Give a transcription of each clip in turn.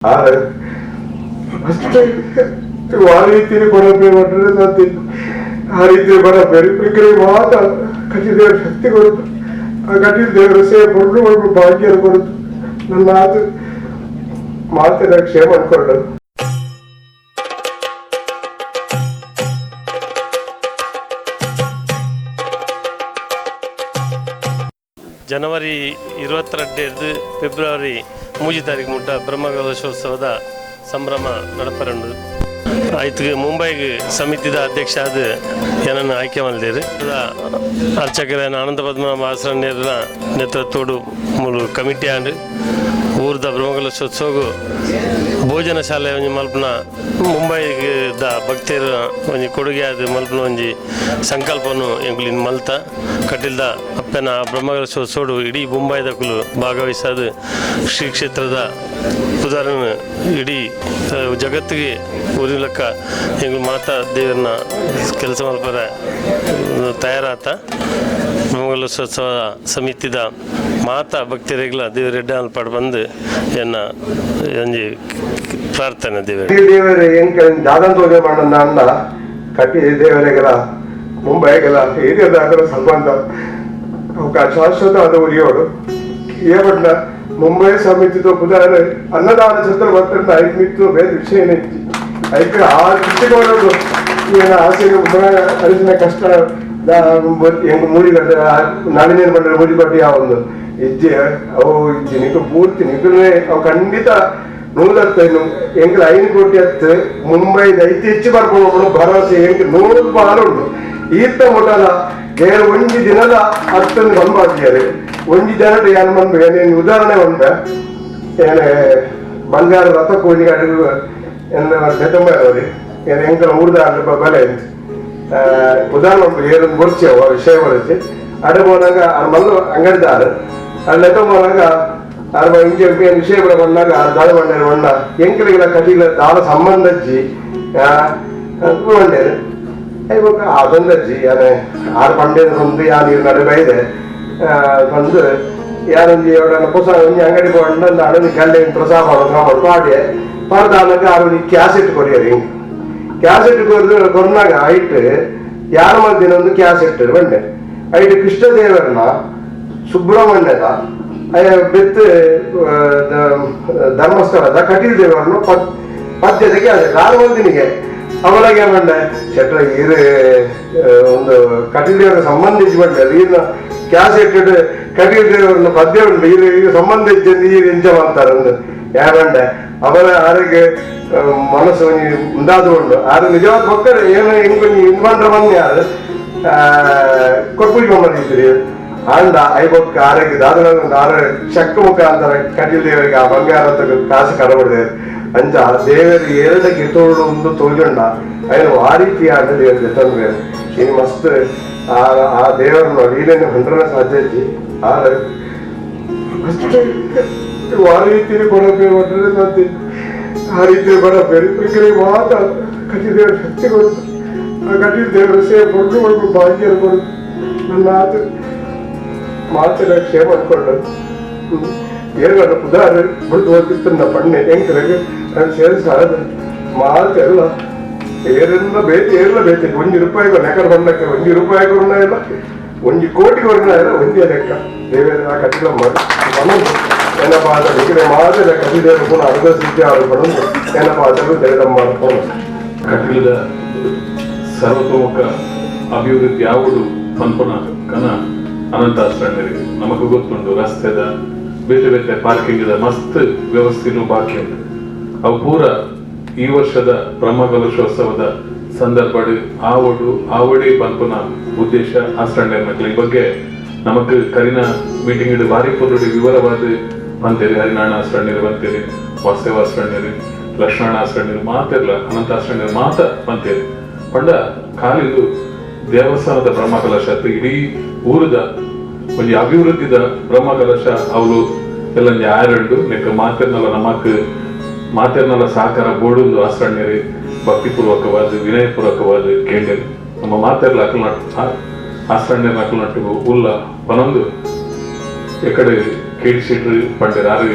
ಆ ರೀತಿಯಲ್ಲಿ ಕೊಡಬೇಕು ಮಾಡ್ರೆ ಸಾಧ್ಯ. ಆ ರೀತಿ ಬರಬೇಕು ವಿಗ್ರಹ ಮಾತ ಕಟೀಲ್ ದೇವರ ಶಕ್ತಿ ಕೊಡುತ್ತು. ಆ ಕಟೀಲ್ ದೇವರ ಸೇವೆ ಕೊಡು, ಭಾಗ್ಯ ಕೊಡುತ್ತು. ನನ್ನ ಆತು ಮಾತಿನ ಕ್ಷೇಮ ಅನ್ಕೊಂಡು. ಜನವರಿ 22 ಫೆಬ್ರವರಿ 3 ತಾರೀಕು ಮುಟ್ಟ ಬ್ರಹ್ಮಕಲಶೋತ್ಸವದ ಸಂಭ್ರಮ ನಡಪರಂಡು. ಆಯ್ತು, ಮುಂಬೈಗೆ ಸಮಿತಿದ ಅಧ್ಯಕ್ಷ ಆದ ಏನನ್ನು ಆಯ್ಕೆ ಮಾಡಿದ್ದೀರಿ. ಅರ್ಚಕರ ಆನಂದ ಪದ್ಮನಾಭ ಆಶ್ರಣ್ಯರ ನೇತೃತ್ವಡು ಮೂರು ಕಮಿಟಿ ಆಂಡ್ ಊರ್ದ ಬ್ರಹ್ಮಕಲಶೋತ್ಸವಗೂ ಭೋಜನ ಶಾಲೆ ಒಂಜಿ ಮಲ್ಪನ ಮುಂಬೈಗೆ the ಭಕ್ತರ ಒಂಜಿ ಕೊಡುಗೆ ಆದ ಮಲ್ಪನ ಒಂಜಿ ಸಂಕಲ್ಪನು ಎಂಕುಲಿನ್ ಮಲ್ತ. ಕಟೀಲ್ದ ಅಪ್ಪನ ಬ್ರಹ್ಮಕಲಶೋತ್ಸವಡು ಇಡೀ ಮುಂಬೈದಕುಲು ಭಾಗವಹಿಸೋದು ಶ್ರೀ ಕ್ಷೇತ್ರದ ಉದಾಹರಣೆ ಇಡೀ ಜಗತ್ತಿಗೆ ಊರಿಲಕ್ಕ ಎಂಕುಲು ಮಾತಾ ದೇವರನ್ನ ಕೆಲಸ ಮಲ್ಪರ ತಯಾರಾತ. ಬ್ರಹ್ಮಕಲಶೋತ್ಸವ ಸಮಿತಿದ ಮಾತಾ ಭಕ್ತರಿಗಳ ದೇವರೆಡ್ಡ ಅಲ್ಪಾಡ್ ಬಂದು ಎನ್ನ ಒಂಜಿ ಪ್ರಾರ್ಥನೆ ದೇವರು. ಕಟೀಲ್ ದೇವರೇ ಎಂಕ ದಾದನ್ ತೋಜೆ ಮಾಡಣ್ಣ ಅಣ್ಣ ಕಟೀಲ್ ದೇವರಿಗೆಲ್ಲ ಮುಂಬೈಗೆಲ್ಲ ಏರಿಯಾದಾಗಲ ಸಂಬಂಧ ಅವಕ ಶಾಶ್ವತ ಆದ ಉರಿಯೋಡು. ಏಪಟ್ನ ಮುಂಬೈ ಸಮಿತಿದ ಪುದಾರ ಅನ್ನದಾನ ಛತ್ರ ಬರ್ತಂಡ ಐದು ಮಿತ್ತು ಬೇರೆ ವಿಷಯ ಏನೈತಿ ಐಕ್ ಆ ದೃಷ್ಟಿಕೋನಡು ಏನ ಆಸೆ ಅರಿಸಿನ ಕಷ್ಟ ಹೆಂಗ್ ಮೂಡಿಗಟ್ಟೆ ನಾಳಿನೇನು ಬಂದ್ರೆ ಮೂಡಿಗಟ್ಟೆ ಯಾವ ಒಂದು ಇಜ್ಜೆ ಅವು ಇಜ್ಜೆ ನಿಕ್ಕು ಪೂರ್ತಿ ನಿಕ್ಕುನೇ ಅವು ಖಂಡಿತ ನೂರತ್ತು ಎಂಕಲ್ 5 ಕೋಟಿ ಹತ್ತು ಮುಂಬೈದ ಐತಿ ಹೆಚ್ಚು ಬರ್ಕೊಂಡು ಭರವಸೆ ಎಂಕ್ 100 ಪಾಲು ಉಂಟು. ಈತ ಮುಟಲ ಬೇರೆ ಒಂಜಿ ದಿನದ ಹತ್ತೊಂದು ಸಂಪಾದಿಯಾರೆ ಒಂಜಿ ಜನಟ ಏನ್ ಬಂದು ಏನೇನು ಉದಾಹರಣೆ ಉಂಟ ಏನೇ ಬಂಗಾರ ರಥ ಕೋಜಿ ಎನ್ನ ಬೆತಂಬ ಏನ್ ಎಂಕಲ್ ಊರ್ದ ಬಲೆ ಉದಾಹರಣೆ ಉಂಟು. ಏನು ಬೊರ್ಚಿ ಅವ ವಿಷಯ ಬರಚಿ ಅಡೆ ಪೋನಾಗ ಆರ್ ಮಲ್ಲು ಅಂಗಡಿದಾರ ಅಲ್ಲಿ ಲೆಕ್ಕ ಪೋನಾಗ ಆರ್ ಇಂಚೆ ವಿಷಯ ಬರ ಬಂದಾಗ ಆರ್ ದಾಳ ಬಂಡೇರು ಬಣ್ಣ ಎಂಕಲಿಗೆಲ್ಲ ಕಟೀಲ ದಾಳ ಸಂಬಂಧಜ್ಜಿ ಬಂಡೇರು ಇವಾಗ ಅದೊಂದಜ್ಜಿ ಯಾನೆ ಆರು ಪಂಡೇರು ಬಂದು ಯಾ ನೀರು ನಡುವೆ ಇದೆ ಬಂದು ಯಾರೊಂಜಿ ఎవడన్నా ಪೊಸ ಒಂಜಿ ಅಂಗಡಿ ಪೋಂಡ ಅಡೊಂಜಿ ಕಲ್ಲೆ ಪ್ರಸಾದ ಮಾಡೋದು ಪಾಡ್ಯೆ ಪಾಡ್ದಾನಗ ಆರು ಒಂಜಿ ಕ್ಯಾಸೆಟ್ ಕೊರಿಯರ್. ಹಿಂಗೆ ಕ್ಯಾಸೆಟ್ ಕೊರ್ದು ಕೊರ್ನಾಗ ಐಟ್ ಯಾರ ಮಧ್ಯನ ಒಂದು ಕ್ಯಾಸೆಟ್ ಬಂಡೆ ಐಟ್ ಕೃಷ್ಣದೇವರನ್ನ ಸುಬ್ರಹ್ಮಣ್ಯದ ಅಯ್ಯ ಬೆತ್ತು ಧರ್ಮಸ್ಥಳದ ಕಟೀಲ್ ದೇವರನ್ನು ಪದ್ಯದ ಕ್ಯಾಸೆಟ್ ಆರು ಮಂದಿನಿಗೆ ಅವಳಗೆ ಬಂಡೆ ಶೆಟ್ರ ಇದು ಒಂದು ಕಟೀಲ್ ದೇವರ ಸಂಬಂಧಿಸಿ ಬಂಡೆ ಈರ್ನ ಕ್ಯಾಸೆಟ್ ಕಟೀಲ್ ದೇವರನ್ನ ಪದ್ಯ ಉಂಟು ಇದು ಈಗ ಸಂಬಂಧಿಸಿ ನೀರು ಎಂಜ ಮಾಡ್ತಾರೆ ಒಂದು ಯಾರಂಡೆ ಅವರ ಆರೋಗ್ಯ ಮನಸ್ಸು ಮುಂದಾದ ಉಂಟು. ಆದ್ರೆ ನಿಜವಾದ ಭಕ್ತರು ಏನು ಹೆಂಗು ಇನ್ಬಂಡ್ರ ಬಂದು ಯಾರು ಕೊರ್ಪೂಜಿ ಬಂದಿದ್ದೀರಿ ಅಂಡ ಐಬೊಕ್ಕ ಆರೋಗ್ಯ ದಾದ ಆರ ಶಕ್ಕ ಮುಖಾಂತರ ಕಟೀಲ್ ದೇವರಿಗೆ ಆ ಬಂಗಾರ ಕಾಸು ಕಡಬಡಿದೆ. ಅಂಚ ದೇವರಿಗೆ ಏಳಕ್ಕೆ ತೋಡು ಒಂದು ತೋಜುಂಡ ಐನು ಆ ರೀತಿ ಆದ ದೇವರಿಗೆ ತಂದ್ರೆ ಇನ್ನು ಮಸ್ತ್ ಆ ಆ ದೇವರನ್ನು ಲೀಲೆಯನ್ನು ಹೊಂದ್ರನ ಸಾಧ್ಯ ಇಜ್ಜಿ. ಆದ್ರೆ ಆ ರೀತಿಯಲ್ಲಿ ಕೊಡಬೇಕು ಮಾಡ್ರೆ ಸಾಧ್ಯ. ಆ ರೀತಿ ಬರಬೇಕು ವಿಗ್ರಹ ಮಾತ ಕಟೀಲ್ ದೇವರ ಶಕ್ತಿ ಕೊಡುತ್ತು. ಆ ಕಟೀಲ್ ದೇವರ ಸೇವೆ ಕೊಡು, ಭಾಗ್ಯ ಕೊಡುತ್ತು. ನನ್ನ ಆತು ಮಾತಿನ ಕ್ಷೇಮ ಅನ್ಕೊಂಡು ಏರ್ಗಡ ಉದಾಹರಣೆ ಬಿಡ್ದು ಹೋಗಿತ್ತು ಪಣ್ಣೆ ಎಂಕರೆಗ್ ನಾನು ಸೇರಿಸಾದ ಮಾತೆಲ್ಲ ಏರೆಲ್ಲ ಬೇತಿ ಏರ್ಲ ಬೇತಿ ಒಂಜಿ ರೂಪಾಯಿ ನೆಕರ್ ಬಂದಕ್ಕೆ ಒಂಜಿ ರೂಪಾಯಿ ಕೊರಣ ಇಲ್ಲ, ಒಂಜಿ ಕೋಟಿ ಕೊರಣ ಇಲ್ಲ, ಒಂಜಿ ಲೆಕ್ಕ ದೇವೇಂದ್ರ ಆ ಕಟೀಲ ಮಾಡಿ ಏನಪ್ಪ ಅಂದ್ರೆ ಈ ಮಾತೆಲ್ಲ ಕಟೀಲ್ ದೇವರು ಪುನಃ ಅರ್ಧ ಸಿದ್ಧಿ ಆರು ಪಡೊಂದು ಏನಪ್ಪ ಅಂದ್ರೆ ದೇವರಮ್ಮ ಮಾಡ್ಕೊಂಡು. ಕಟೀಲದ ಸರ್ವತೋಮುಖ ಅಭಿವೃದ್ಧಿ ಯಾವುದು ಪನ್ಪುನ ಕನ ಅನಂತಾಸ್ರಣ್ಣರಿಗೆ ನಮಗೂ ಗೊತ್ತುಂಟು. ರಸ್ತೆದ ಬೇತೆ ಬೇತೆ ಪಾರ್ಕಿಂಗ್ ಮಸ್ತ್ ವ್ಯವಸ್ಥೆನೂ ಬಾಕಿ ಉಂಟು. ಅವು ಪೂರ ಈ ವರ್ಷದ ಬ್ರಹ್ಮಕಲಶೋತ್ಸವದ ಸಂದರ್ಭ ಆವಡು ಆವಡಿ ಪನ್ಪುನ ಉದ್ದೇಶ ಆಸ್ರಣ್ಯ ಮಕ್ಕಳ ಈ ಬಗ್ಗೆ ನಮಕ್ ಕರಿನ ಮೀಟಿಂಗ್ ಇಡು ಭಾರಿ ಪೊರುಡಿ ವಿವರವಾದ ಬಂತೇರಿ. ಹರಿನಾರಾಯಣ ಆಸ್ರಣ್ಯರು ಬಂತೇರಿ, ವಾಸುದೇವಾಸ್ರಣ್ಯರು, ಲಕ್ಷ್ಮಣ ಆಸ್ರಣ್ಯರು ಮಾತೆರ್ಲ ಅನಂತಾಸ್ರಣ್ಯರು ಮಾತ ಬಂತೇರಿ. ಪಂಡ ಕಾಲಿಂದು ದೇವಸ್ಥಾನದ ಬ್ರಹ್ಮಕಲಶ ಇಡೀ ಊರದ ಒಂಜಿ ಅಭಿವೃದ್ಧಿದ ಬ್ರಹ್ಮಕಲಶ ಅವಳು ಎಲ್ಲ ಯಾರುಂಡು ನೆಕ್ ಮಾತೆರ್ನಲ ನಮಕ್ ಮಾತೆರ್ನಲ ಸಹಕಾರ ಬೋಡುಂದು ಆಸ್ರಣ್ಯರು ಭಕ್ತಿಪೂರ್ವಕವಾದ ವಿನಯಪೂರ್ವಕವಾದ ಕೇಂದ್ರ ನಮ್ಮ ಮಾತೆರ್ಲ ಅಕಲ್ ನಟ್ ಆಸ್ರಣ್ಯರ ಅಕಲ್ ನಟ್ಟು ಉಲ್ಲ ಪನೊಂದು ಎಕಡೆ ಕೇಳಿ ಶೆಟ್ರು ಪಂಡೆರ್ ಆರು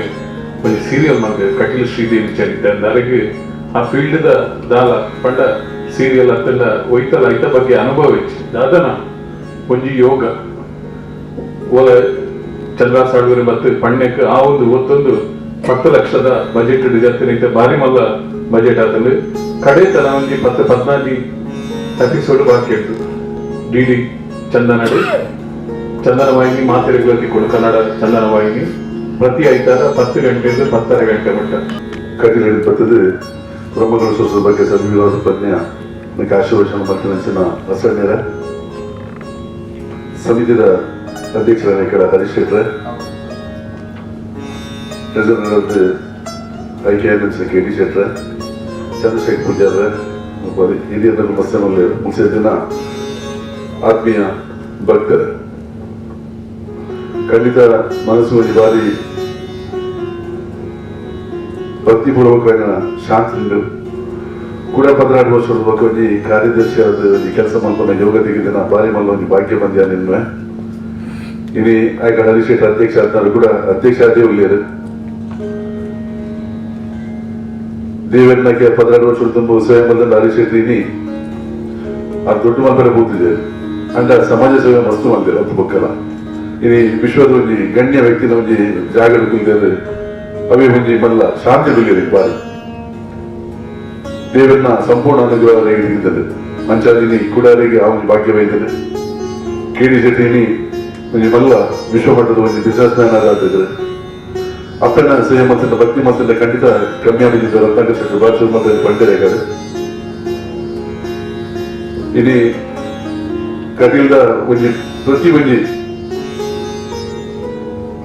ಒಂಜಿ ಸೀರಿಯಲ್ ಮಂದೆ ಕಟೀಲ್ ಶ್ರೀದೇವಿ ಚರಿತ್ರೆ ಅಂದಾರಿಗೆ ಆ ಫೀಲ್ಡ್ the ದಾಲ ಪಂಡ ಸೀರಿಯಲ್ ಅತ್ತಂಡ ಒಯ್ತಲ ಐತ ಬಗ್ಗೆ ಅನುಭವ ಇಚ್ಚಿ ದಾದನ ಒಂಜಿ ಯೋಗ ಓಲ ಚಂದ್ರ ಸಾಳ್ವರಿ ಮತ್ತು ಪಣ್ಣೆಕ್ ಆ ಒಂದು ಒತ್ತೊಂದು 10 ಲಕ್ಷದ ಬಜೆಟ್ ಜತ್ತಿನ ಭಾರಿ ಮಲ್ಲ ಬಜೆಟ್ ಆತಂದು ಕಡೆ ತನ ಒಂಜಿ 10 14 ಎಪಿಸೋಡ್ ಬಾಕಿ ಇತ್ತು. ಡಿ ಡಿ ಚಂದನಡು ಚಂದನ ವಾಹಿನಿ ಮಾತೆರೆಗಳಲ್ಲಿ ಕೊಡು ಕನ್ನಡ ಚಂದನ ವಾಹಿನಿ ಪ್ರತಿ ಐತಾರ 10 ಗಂಟೆಯಿಂದ 10:30 ಗಂಟೆ ಮಟ್ಟ. ಕಟೀಲು ಬರ್ತದೆ ಬ್ರಹ್ಮಕಲಶೋತ್ಸವದ ಬಗ್ಗೆ ಸದ್ವಿವಾದ ಪ್ರಜ್ಞೆ ಆಶೀರ್ವಚನ ಮಂಚಿನ ಅಸಣ್ಯರ ಸಮಿತಿಯ ಅಧ್ಯಕ್ಷರಾದ ಕಡ ಹರೀಶ್ ಶೆಟ್ಟರ್, ಟ್ರೆಜರರ್ ಐಕ್ಯ ಕೆ ಡಿ ಶೆಟ್ಟರ್, ಚಂದ್ರಶೇಖರ್ ಪೂಜಾರ, ಹಿರಿಯರ ಮಸ್ತಿನಲ್ಲಿ ಮುಗಿಸಿದ ಆತ್ಮೀಯ ಭಕ್ತರು, ಖಂಡಿತ ಮನಸ್ಸು ಒಂದು ಬಾರಿ ಭಕ್ತಿಪೂರ್ವಕವಾಗಿ ಶಾಂತಿ ಕೂಡ 14 ವರ್ಷದ ಬಗ್ಗೆ ಕಾರ್ಯದರ್ಶಿ ಆದ ಕೆಲಸ ಮಾಡ್ಕೊಂಡ ಯೋಗ ತೆಗೆದಿನ ಭಾರಿ ಮಲ್ಲ ಒಂದು ಭಾಗ್ಯ ಬಂದ್ಯ ನಿನ್ನೆ. ಇನಿ ಆಯ್ಕೆ ಹರೀಶ್ ಶೆಟ್ಟರ್ ಅಧ್ಯಕ್ಷ ಆದ್ನಾರು ಕೂಡ ಅಧ್ಯಕ್ಷ ಆದೇ ಉಳ್ಳೇರು. ದೇವಣ್ಣಕ್ಕೆ 14 ವರ್ಷದ ತುಂಬ ಸೇವೆ ಬಂದ ಹರೀಶ್ ಶೆಟ್ಟರ್ ಇನಿ ಆ ದೊಡ್ಡ ಮಲ್ಪರೆ ಕೂತಿದೆ ಅಂಡ ಸಮಾಜ ಸೇವೆ ಮಸ್ತು ಮಂದಿರ ಅದು ಬೊಕ್ಕಲ. ಇನಿ ವಿಶ್ವದ ಒಂಜಿ ಗಣ್ಯ ವ್ಯಕ್ತಿನ ಒಂಜಿ ಜಾಗದ ಕುಲ್ದೇರು ಅವೇ ಒಂಜಿ ಮಲ್ಲ ಶಾಂತಿ ಬಿಲ್ಲಿರಿ ಬಾರಿ ದೇವರನ್ನ ಸಂಪೂರ್ಣ ಅನುಗ್ರಹ ಹಿಡಿದಿದ್ದದು ಮಂಚಾದಿನಿ ಕುಡಾರಿಗೆ ಆ ಒಂದು ಭಾಗ್ಯ ಬೈತದೆ. ಕೆ ಡಿ ಶೆಟ್ಟಿನಿ ಒಂಜಿ ಮಲ್ಲ ವಿಶ್ವಮಟ್ಟದ ಒಂಜಿ ಬಿಸ್ನೆಸ್ ಮ್ಯಾನ್ ಆದ ಅಪ್ಪನ ಸೇವೆ ಮತ್ತು ಭಕ್ತಿ ಮತ್ತು ಖಂಡಿತ ಕಮ್ಮಿ ಆಗಿದ್ದು ರತ್ನಾಕರ್ ಶೆಟ್ಟಿ ಬಾಚು ಮತ್ತು ಪಂಡಿರೇಕರು. ಇನಿ ಕಟೀಲ್ದ ಒಂಜಿ ಪ್ರತಿ ಒಂಜಿ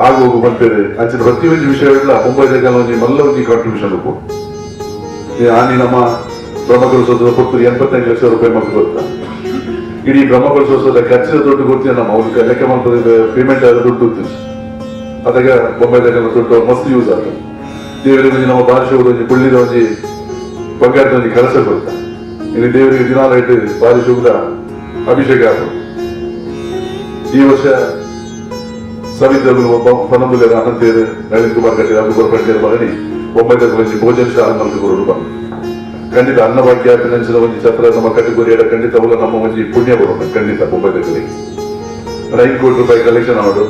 ಆಗೋಗು ಬಂತೇವೆ ಅಂಚಿನ ಪ್ರತಿ ಒಂಜಿ ವಿಷಯಗಳ ಮುಂಬೈದ ಒಂಜಿ ಮಲ್ಲ ಒಂಜಿ ಕಾಂಟ್ರಿಬ್ಯೂಷನ್ ಉಪ್ಪು. ಆನಿ ನಮ್ಮ ಬ್ರಹ್ಮಕಲಶೋತ್ಸವದ ಕೊಟ್ಟು 85 ಲಕ್ಷ ರೂಪಾಯಿ ಮತ್ತು ಗೊತ್ತಾ ಇಡೀ ಬ್ರಹ್ಮಕಲಶೋತ್ಸವದ ಖರ್ಚಿನ ದುಡ್ಡು ಗೊತ್ತಿಲ್ಲ ನಮ್ಮ ಅವ್ರಿಗೆ ಲೆಕ್ಕ ಮಾಡ್ತದೆ ಪೇಮೆಂಟ್ ಆದ ದುಡ್ಡು ಗೊತ್ತಿಲ್ಲ ಅದಾಗ ಬೊಂಬೈದಾಗ ದುಡ್ಡು ಮಸ್ತ್ ಯೂಸ್ ಆಗ್ತದೆ. ದೇವರಿಗೆ ಒಂಜಿ ನಮ್ಮ ಭಾಷೆ ಒಂಜಿ ಪುಳ್ಳಿದ ಒಂಜಿ ಬಂಗಾರದ ಒಂಜಿ ಕಳಸ ಕೊಡ್ತಾ ಇಲ್ಲಿ ದೇವರಿಗೆ ದಿನಾಲ ಇಟ್ಟು ಬಾರಿಸುವುದ ಅಭಿಷೇಕ ಆಗ್ತದೆ. ಈ ವರ್ಷ ಸಮಿತಿ ಪನಂಬುಲೆ ಅನಂತೇರು ನಳಿನ್ ಕುಮಾರ್ ಕಟೀಲ್ ಅಬ್ಬು ಪಂಡಿಯರ್ ಮಗನಿ ಬೊಂಬೈದ ಒಂಜಿ ಭೋಜನ ಶಾಲೆ ಮಲ್ತು ಕೊರಡು ಬಂದು ಖಂಡಿತ ಅನ್ನಭಾಗ್ಯ ಅಭಿನಂದಿಸಿದ ಒಂಜಿ ಛತ್ರ ನಮ್ಮ ಕಟಗೋರಿ ಖಂಡಿತ ಅವಲ ನಮ್ಮ ಒಂಜಿ ಪುಣ್ಯ ಬರೋಣ ಖಂಡಿತ ಬೊಂಬೈದಲ್ಲಿ 5 ಕೋಟಿ ರೂಪಾಯಿ ಕಲೆಕ್ಷನ್ ಆವಡು.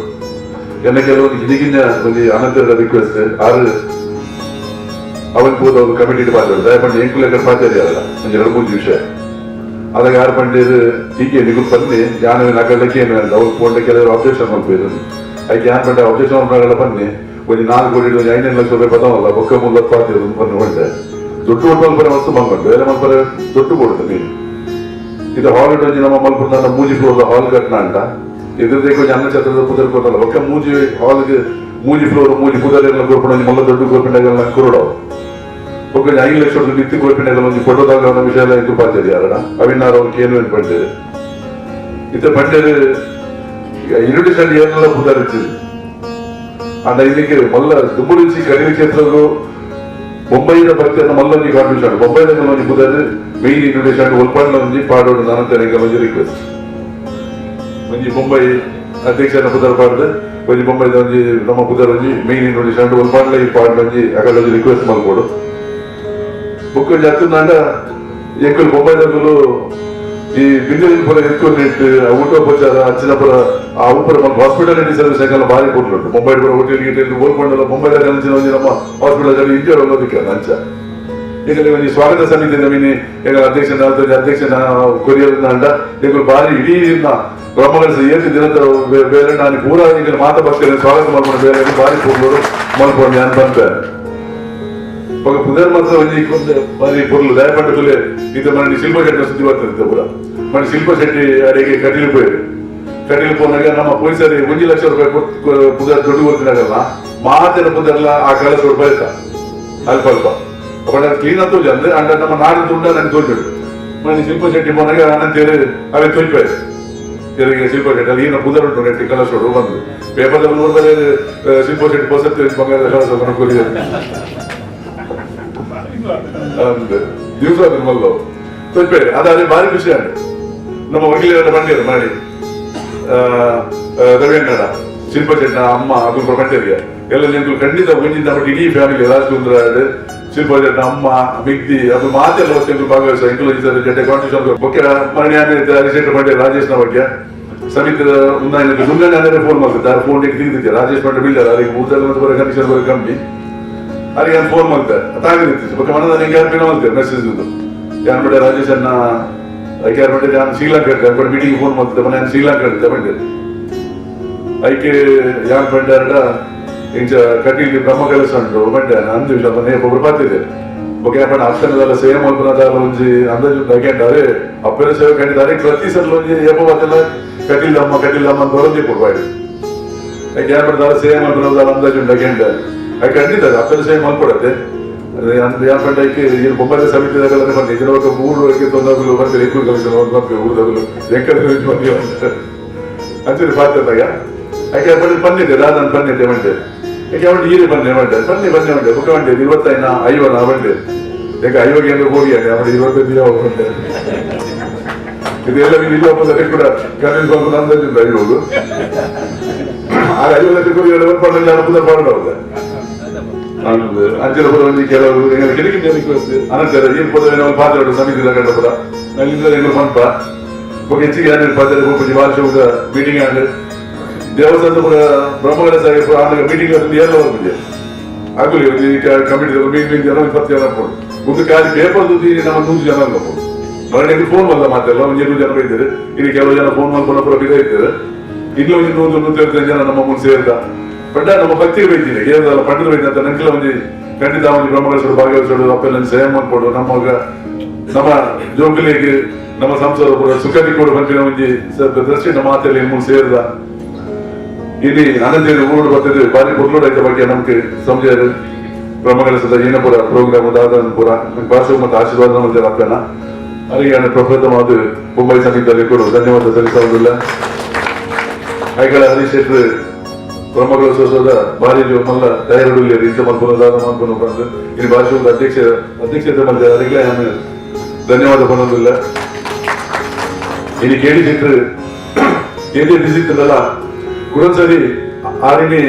ಎನ್ನ ಕೆಲವೊಂದು ಗಿಜಿಗಿಂಜ ಒಂಜಿ ಅನಂತರ ರಿಕ್ವೆಸ್ಟ್ ಆರು ಅವನ್ ಪೂದ ಒಂದು ಕಮಿಟಿ ಪಾತ್ರ ದಯಪಂಡಿ ಎಂಕುಲ ಕಡೆ ಪಾಚಾರಿ ಅಲ್ಲ ಒಂಜಿ 2-3 ವಿಷಯ ಅದಾಗ ಯಾರು ಪಂಡಿರು ಟೀಕೆ ನಿಗುಲ್ ಬನ್ನಿ ಯಾನವಿನ ಅಗಲಕ್ಕೆ ಏನು ಅವ್ರು ಪೋಂಡ ಕೆಲವರು ಅಬ್ಜೆಕ್ಷನ್ ಮಾಡ್ಬೋದು ಅದಕ್ಕೆ ಯಾನ್ ಪಂಡ ಅಬ್ಜೆಕ್ಷನ್ ಮಾಡ್ಕೊಂಡೆಲ್ಲ ಬನ್ನಿ ಒಂದು 4 ಕೋಟಿ ಒಂದು 5 ಲಕ್ಷ ರೂಪಾಯಿ ಬದವಲ್ಲ ಬೊಕ್ಕ ಮುಲ್ಲ ಪಾತಿರು ಬನ್ನಿ ಹೊಂಡೆ ದುಡ್ಡು ಕೊಟ್ಟು ಮಲ್ಪರೆ ವಸ್ತು ಮಂಗೊಂಡು ಬೇರೆ ಮಲ್ಪರೆ ದುಡ್ಡು ಕೊಡುತ್ತೆ ನೀನು. ಇದು ಹಾಲ್ ಒಂಜಿ ನಮ್ಮ ಮಲ್ಪುರ ಮೂಜಿ ಫ್ಲೋರ್ ಹಾಲ್ ಕಟ್ನ ಅಂಟ ಇದ್ರದ್ದೇ ಕೊಂಚ ಅನ್ನ ಛತ್ರದ ಪುದರ್ ಕೊಟ್ಟಲ್ಲ ಒಕ್ಕ ಮೂಜಿ ಹಾಲ್ಗೆ ಮೂಜಿ ಫ್ಲೋರ್ ಮೂಜಿ ಪುದರ್ ಎಲ್ಲ ಕೊರ್ಪಣ ಒಂಜಿ ಮಲ್ಲ ದೊಡ್ಡ ಕೊರ್ಪಿಂಡಗಲ್ಲ ಕುರುಡವು ಒಕ್ಕ 5 ಲಕ್ಷ ನಿತ್ಯ ಕೊರ್ಪಿಂಡಗಲ್ಲ ಒಂಜಿ ಫೋಟೋದಾಗ ವಿಷಯ ಎಲ್ಲ ಇದು ಪಾತಿರಿ ಯಾರಡ ಅವಿನಾರ ಅವ್ರಿಗೆ ಏನು ಪಂಡೇರು ಇತ್ತ ಪಂಡೇರು ಇನ್ವಿಟೇಷನ್ ಏನೆಲ್ಲ ಪುದರ್ ಇಚ್ಚಿದೆ ಅಂಡ ಇದಕ್ಕೆ ಮಲ್ಲ ದುಂಬುಡಿಸಿ ಕಡಿಮೆ ಕ್ಷೇತ್ರಗೂ ಬೊಂಬೈದ ಭಕ್ತಿಯನ್ನು ಮಲ್ಲೊಂಜಿ ಕಾಂಟ್ರಿಬ್ಯೂಷನ್ ಬೊಂಬೈದ ಒಂಜಿ ಪುದರ್ ಮೇನ್ ಇನ್ವಿಟೇಷನ್ ಒಲ್ಪಣ್ಣ ಒಂಜಿ ಪಾಡೋಡು ನಾನು ಒಂಜಿ ರಿಕ್ವೆಸ್ಟ್ ಒಂಜಿ ಬೊಂಬೈ ಅಧ್ಯಕ್ಷನ ಪುದರ್ ಪಾಡ್ದು ಒಂಜಿ ಬೊಂಬೈದ ಒಂಜಿ ನಮ್ಮ ಪುದರ್ ಒಂಜಿ ಮೇನ್ ಇನ್ವಿಟೇಷನ್ ಒಲ್ಪಣ್ಣ ಈ ಪಾಡ್ ಒಂಜಿ ಅಗಲ ಒಂಜಿ ರಿಕ್ವೆಸ್ಟ್ ಮಲ್ಕೋಡು. ಬುಕ್ ಒಂಜಿ ಹತ್ತಿನಾಂಡ ಎಂಕುಲು ಬೊಂಬೈದಲ್ಲೂ ಈ ಬಿಂದಿನ ಪುರ ಎತ್ಕೊಂಡು ಇಟ್ಟು ಊಟೋಪಚಾರ ಅಚ್ಚಿನ ಪುರ ಆ ಉಪರ ಹಾಸ್ಪಿಟಾಲಿಟಿ ಸರ್ವಿಸ್ ಯಾಕಲ್ಲ ಭಾರಿ ಕೊಡ್ಲುಂಟು. ಮುಂಬೈ ಪುರ ಹೋಟೆಲ್ ಗಿಟೆಲ್ ಓಲ್ಕೊಂಡಲ್ಲ ಬೊಂಬೈದಾಗ ಅಂಚಿನ ಒಂಜಿ ನಮ್ಮ ಹಾಸ್ಪಿಟಲ್ ಇಂಜಿಯರ್ ಹೋಗೋದಕ್ಕೆ ಅಂಚ ಈಗ ಒಂಜಿ ಸ್ವಾಗತ ಸಮಿತಿ ನಮೀನಿ ಎಂಗಳ ಅಧ್ಯಕ್ಷನ ಅಧ್ಯಕ್ಷನ ಕೊರಿಯರ್ ಅಂಡ ಎಂಕುಲು ಭಾರಿ ಇಡೀ ಬ್ರಹ್ಮಕಲಶ ಏಳು ದಿನದ ಬೇರೆ ನಾನು ಪೂರ ಈಗ ಮಾತಾ ಭಕ್ತರನ್ನು ಸ್ವಾಗತ ಮಾಡ್ಕೊಂಡು ಬೇರೆ ಭಾರಿ ಪೊರ್ಲು ಮಲ್ಪೊಂಡು ನಾನು ಬಂತೆ. ఒక ಪುದರ್ ಮಾತ್ರ ಒಂಜಿ ಬಾರಿ ಪೊರ್ಲು ದಯಪಂಡ ತುಲೆ ಇದು ಮನೆ ಶಿಲ್ಪ ಶೆಟ್ಟಿ ಸುದ್ದಿ ಬರ್ತದೆ ಪೂರ ಮನೆ ಶಿಲ್ಪ ಶೆಟ್ಟಿ ಅಡಿಗೆ ಕಟೀಲು ಪೋಯಿರು. ಕಟೀಲು ಪೋನಾಗ ನಮ್ಮ ಪೊಲೀಸರು 1 ಲಕ್ಷ ರೂಪಾಯಿ ಪುದರ್ ದುಡ್ಡು ಕೊಡ್ತಿನಾಗಲ್ಲ ಮಾತಿನ ಪುದರ್ಲ ಆ ಕಲಸ ರೂಪಾಯಿ ಇರ್ತ ಅಲ್ಪ ಅಲ್ಪ ಅಪ್ಪ ಕ್ಲೀನ್ ಅಂತ ಅಂದ್ರೆ ಅಂಡ ನಮ್ಮ ನಾಡು ತುಂಡ ನನಗೆ ತೋರಿಬಿಡು ಮನೆ ಶಿಲ್ಪ ಶೆಟ್ಟಿ ಪೋನಾಗ ಅನಂತೇಳಿ ಅವೇ ತೋರಿಪಾಯ್ತು ತಿರುಗಿ ಶಿಲ್ಪ ಶೆಟ್ಟಿ ಅಲ್ಲಿ ಏನು ಪುದರ್ ಉಂಟು ನೆಟ್ಟಿ ಕಲಸೋಡು ಬಂದು ಪೇಪರ್ ನೋಡಿದ್ರೆ ಶಿಲ್ಪ ಶೆಟ್ಟಿ ಪೊಸತ್ತಿ ಬಂಗಾರದ ಕಲಸ ದಿವಸ ಮಲ್ಲ ತೋರಿಪೇರಿ ಅದಾದ್ರೆ ಭಾರಿ ಖುಷಿ ಆಗ ನಮ್ಮ ವಕೀಲರೆಲ್ಲ ಬಂದಿರು ಮಾಡಿ ರವೀಂದ್ರ ಶಿಲ್ಪ ಶೆಟ್ಟ ಅಮ್ಮ ಅದು ಬಂದಿರಿಗೆ ಎಲ್ಲ ನಿಂತು ಖಂಡಿತ ಒಂಜಿನ ನಮ್ಮ ಇಡೀ ಫ್ಯಾಮಿಲಿ ರಾಜಕುಂದ್ರ ಶಿಲ್ಪ ಅಮ್ಮ ಮಿಗ್ದಿ ಅದು ಮಾತೆಲ್ಲ ಹೊತ್ತು ಭಾಗವಹಿಸ ಎಂಕುಲು ಜೊತೆ ಕಾಂಟ್ರಿಬ್ಯೂಷನ್ ಬೊಕ್ಕೆ ಮರಣೆ ಹರಿಶೆಟ್ಟಿ ಮಂಡ್ಯ ರಾಜೇಶ್ನ ಬಗ್ಗೆ ಸಮಿತಿದ ಉನ್ನಾಯನ ಮುಂದೆ ಫೋನ್ ಮಾಡ್ತಾರೆ ಫೋನ್ ತೆಗೆದಿದ್ದೆ ರಾಜೇಶ್ ಮಂಡ್ಯ ಬಿಲ್ಡರ್ ಅವರಿಗೆ ಊಟದ ಮತ್ತು ಬರೋ ಕಂಡೀಷನ್ ಬರೋ ಕಮ್ಮಿ ಅವರಿಗೆ ನಾನು ಫೋನ್ ಮಾಡ್ತಾರೆ ತಾಗಿರ್ತೀವಿ ಬೊಕ್ಕೆ ಮನದ ನಿಂಗೆ ಯಾರು ಮಾಡ್ತಾರೆ ಮೆಸೇಜ್ ಯಾರು ಮಂಡ್ಯ ರಾಜೇಶ್ ಅನ್ನ ಯಾರು ಮಂಡ್ಯ ನಾನು ಶ್ರೀಲಂಕಾ ಇರ್ತೆ ಮೀಟಿಂಗ್ ಫೋನ್ ಮಾಡ್ತಿದ್ದೆ ಮನೆ ನಾನು ಶ್ರೀಲಂಕಾ ಇರ್ತೆ ಮಂಡ್ಯ ಐಕೆ ಯಾನ್ ಪಂಡಾರಡ ಇಂಚ ಕಟೀಲ್ ಬ್ರಹ್ಮ ಕಲಶ ಉಂಟು ಮಂಡ್ಯ ಅಂದು ವಿಷಯ ಮನೆ ಒಬ್ಬರು ಬರ್ತಿದೆ ಬೊಕ್ಕೆ ಪಂಡ ಅಪ್ಪನದಲ್ಲ ಸೇಮ್ ಅಲ್ಪನದಲ್ಲ ಒಂಜಿ ಅಂದಾಜು ಅಗೇಂಡ ಅರೆ ಅಪ್ಪನ ಸೇವೆ ಕಂಡಿದ್ದಾರೆ ಪ್ರತಿ ಸಲ ಒಂಜಿ ಏಪ ಬತ್ತೆಲ್ಲ ಕಟೀಲ್ ಅಮ್ಮ ಕಟೀಲ್ ಅಮ್ಮ ಅಂತ ಬರೋದೇ ಕೊಡ್ಬಾಯ್ದು ಐಕೆ ಯಾನ್ ಪಂಡ ಸೇಮ್ ಅಲ್ಪನದಲ್ಲ ಅಂದಾಜು ಉಂಟು ಅಗೇಂಡ I ಖಂಡಿತ ಅಪ್ಪನ ಸೇವೆ ಮಲ್ಪಡತ್ತೆ ಯಾನ್ ಪಂಡ ಐಕೆ ಈ ಬೊಂಬಾಯಿ ಸಮಿತಿದಾಗಲ್ಲ ಬಂದೆ ಇದರ ఒక ಮೂರು ತೊಂದಗುಲು ಬರ್ತಾರೆ ఎక్కువ కలిసి ಊರ್ದಗುಲು ಎಕ್ಕಡೆ ಬಂದಿ ಅಂಚನೆ ಪಾತ್ರದಾಗ ಯಾಕೆ ಬನ್ನಿ ಪನ್ನಿದೆ ದಾದನ್ ಪನ್ನಿದೆ ಮಂಡೆ ಯಾಕೆ ಅವನು ಈರೆ ಬನ್ನಿ ಮಂಡೆ ಬನ್ನಿ ಬನ್ನಿ ಮಂಡೆ ಬುಕ್ಕ ಮಂಡೆ ಇರುವತ್ತೈನ ಐವನ ಬಂಡೆ ಯಾಕೆ ಐವಾಗ ಏನು ಹೋಗಿ ಅವನು 25 ಯಾವ ಬಂಡೆ ಇದೆಲ್ಲ ಇಲ್ಲ ಒಬ್ಬ ಕೂಡ ಗಣೇಶ್ ಬಾಬು ಅಂದಾಜಿಂದ ಐವೋಗು ಆ 50 ಲಕ್ಷ ಕೋಟಿ ಪಡೆದ ಅನುಕೂಲ ಪಾಡೋದು ಅಂಚಿನ ಪುರ ಒಂಜಿ ಕೆಲವರು ಎಂಗಲ ರಿಕ್ವೆಸ್ಟ್ ಅನಂತರ ಏನ್ ಪದ ನಾವು ಪಾತ್ರ ಸಮಿತಿ ಕಂಡ ಪುರ ನಲ್ಲಿಂದ ಎಂಗಲು ಪನ್ಪ ಬೊಕ ಹೆಚ್ಚಿಗೆ ಯಾರು ಪಾತ್ರ ಪೂಜೆ ವಾರ್ಷಿಕ ಮೀಟಿಂಗ್ ಆಂಡ್ ದೇವಸ್ಥಾನದ ಪುರ ಬ್ರಹ್ಮಗಡ ಸಾಹೇಬ್ ಪುರ ಆಂಡ ಮೀಟಿಂಗ್ ಅದು ಎಲ್ಲ ಬರ್ಪುಜೆ ಆಗುಲಿ ಒಂಜಿ ಕಮಿಟಿ ಮೀಟಿಂಗ್ ಜನ 20 ಜನ ಪೋಡು ಒಂದು ಖಾಲಿ ಪೇಪರ್ ದುಡ್ಡು ನಮ್ಮ 100 ಜನ ಅಲ್ಲ ಪೋಡು ಮರಣಿಗೆ ಫೋನ್ ಬಂದ ಮಾತೆಲ್ಲ ಒಂದು 2 ಜನ ಇದ್ದಾರೆ ಇನ್ನು ಕೆಲವು ಜನ ಫೋನ್ ಮಾಡ್ಕೊಂಡು ಪುರ ಬಿಗ ಇದ್ದಾರೆ ಇನ್ನು ಒಂದು 100 150 ಜನ ನಮ್ಮ ಮುಂದೆ ಸೇರಿದ ಪಂಡ ನಮ್ಮ ಭಕ್ತಿ ಬೈತೀನಿ ಏನದಲ್ಲ ಪಂಡದ ಬೈತೀನಿ ಅಂತ ನಂಗೆಲ್ಲ ಒಂದು ಖಂಡಿತ ಒಂದು ಬ್ರಹ್ಮಕಲಶರು ಭಾಗವಹಿಸೋಡು ಅಪ್ಪೆಲ್ಲ ಸೇವೆ ಮಾಡ್ಕೊಡು ನಮ್ಮ ನಮ್ಮ ಜೋಕುಲಿಗೆ ನಮ್ಮ ಸಂಸಾರ ಪೂರ ಸುಖ ಕೊಡು ಬಂದಿನ ಒಂಜಿ ದೃಷ್ಟಿ ನಮ್ಮ ಮಾತಲ್ಲಿ ಮೂರು ಸೇರಿದ ಇಲ್ಲಿ ಅನಂತ ಊರು ಬರ್ತದೆ ಬಾರಿ ಪೊರ್ಲುಡು ಐತ ಬಗ್ಗೆ ನಮ್ಗೆ ಸಂಜೆ ಬ್ರಹ್ಮಕಲಶದ ಏನಪುರ ಪ್ರೋಗ್ರಾಮ್ ದಾದನಪುರ ಭಾಷೆ ಮತ್ತು ಆಶೀರ್ವಾದ ಮಾಡ್ತಾರೆ ಅಪ್ಪನ ಅವರಿಗೆ ನಾನು ಪ್ರಪ್ರಥಮವಾದ ಮುಂಬೈ ಸಮಿತಿಯಲ್ಲಿ ಕೂಡ ಧನ್ಯವಾದ ಸಲ್ಲಿಸುವುದಿಲ್ಲ. ಐಕಳ ಹರೀಶ್ ಶೆಟ್ರು ಬ್ರಹ್ಮಕಲಶೋತ್ಸವದ ಭಾರಿ ಮಲ್ಲ ತಯಾರುಳ್ಳಿ ಇಂಚ ಮಲ್ಪುನ ದಾದ ಮಲ್ಪುನ ಬಂದು ಇಲ್ಲಿ ಭಾಷೆ ಅಧ್ಯಕ್ಷತೆ ಮಾಡ್ತಾರೆ ಅದಕ್ಕೆ ನಾನು ಧನ್ಯವಾದ ಪನ್ನೊಂದಿಲ್ಲ. ಇಲ್ಲಿ ಕೇಳಿ ಶೆಟ್ರು ಏನೇ ಬಿಸಿ ಇತ್ತದಲ್ಲ ಕುಡೊಂದ್ಸರಿ ಆರಿನಿ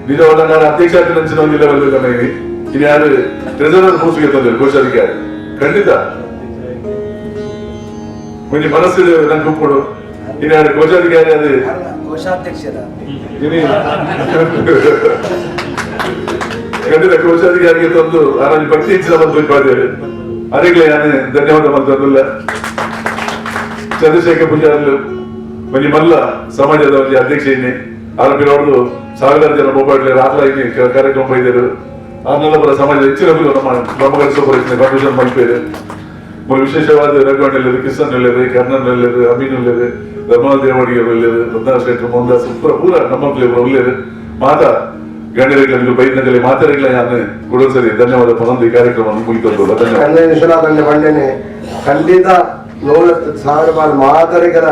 ನಿಜವಾದ ನಾನು ಅಧ್ಯಕ್ಷ ನಂಚಿನ ಒಂದು ಲೆವೆಲ್ ಇನ್ನು ಯಾರು ಟ್ರೆಜರರ್ ಪೋಸ್ಟ್ಗೆ ತಂದಿಲ್ಲ ಕೋಶಾಧಿಕಾರಿ ಖಂಡಿತ ಒಂಜಿ ಮನಸ್ಸು ನಂಗೆ ಕೊಡು ಇನ್ನು ಯಾರು ಕೋಶಾಧಿಕಾರಿ ಅದು ಕೋಶಾಧ್ಯಕ್ಷರ ಖಂಡಿತ ಕೋಶಾಧಿಕಾರಿಗೆ ತಂದು ಆರಾಮ ಭಕ್ತಿ ಹೆಚ್ಚಿನ ಬಂದು ಮಾಡಿದ್ದೇವೆ ಅರೆಗ್ಲೆ ಯಾನೆ ಧನ್ಯವಾದ ಮಂತಂದಿಲ್ಲ. ಚಂದ್ರಶೇಖರ್ ಪೂಜಾರ್ಲು ಒಂಜಿ ಮಲ್ಲ ಸಮಾಜದ ಒಂಜಿ ಅಧ್ಯಕ್ಷ ಇನ್ನಿ ಆರೋಗ್ಯ ಅವ್ರದ್ದು ಸಾವಿರಾರು ಜನ ಮೊಬೈಲ್ ರಾತ್ರಿ ಇನ್ನಿ ಕಾರ್ಯಕ್ರಮ ಬೈದರು ಆರ್ನೆಲ್ಲ ಬರ ಸಮಾಜದ ಹೆಚ್ಚಿನ ನಮ್ಮ ಬ್ರಹ್ಮಕಲಶ ಕಾಂಟ್ರಿಬ್ಯೂಷನ್ ಮಲ್ಪೇರು ಮೂರು ವಿಶೇಷವಾದ ರಘುವಣ್ಣ ಇಲ್ಲರು ಕಿಸನ್ ಇಲ್ಲರು ಕರ್ಣನ್ ಇಲ್ಲರು ಅಮೀನ್ ಇಲ್ಲರು ರಮಣ ದೇವಡಿಗರು ಇಲ್ಲರು ರತ್ನ ಶೆಟ್ಟರು ಮೋಹನ್ದಾಸ್ ಪೂರ ಪೂರ ನಮ್ಮ ಉಳ್ಳೇರು ಮಾತಾ ಗಣ್ಯರಿಗೆ ಬೈದ್ನಗಲಿ ಮಾತಾಡಿಲ್ಲ ನಾನು ಕೊಡೋದು ಸರಿ ಧನ್ಯವಾದ ಪನೊಂದು ಈ ಕಾರ್ಯಕ್ರಮ ಮುಗಿತದ್ದು ಧನ್ಯವಾದ. ಕಣ್ಣೆ ವಿಶ್ವನಾಥ್ ಬಂಡೆನೆ ಖಂಡಿತ 100,000 ಬಾಲ್ ಮಾತರಿಗರ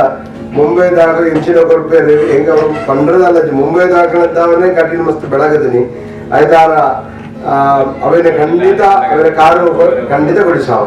ಮುಂಬೈ ದಾಖಲೆ ಇಂಚಿನ ಕೊರ್ಪೇರು ಹೆಂಗ ಪಂಡ್ರದಲ್ಲ ಮುಂಬೈ ದಾಖಲೆ ಕಟೀಲ್ ಮಸ್ತ್ ಬೆಳಗದಿನಿ ಆಯ್ತಾರ ಅವೇನೆ ಖಂಡಿತ ಅವರ ಕಾರು ಖಂಡಿತ ಕೊಡಿಸಾವ.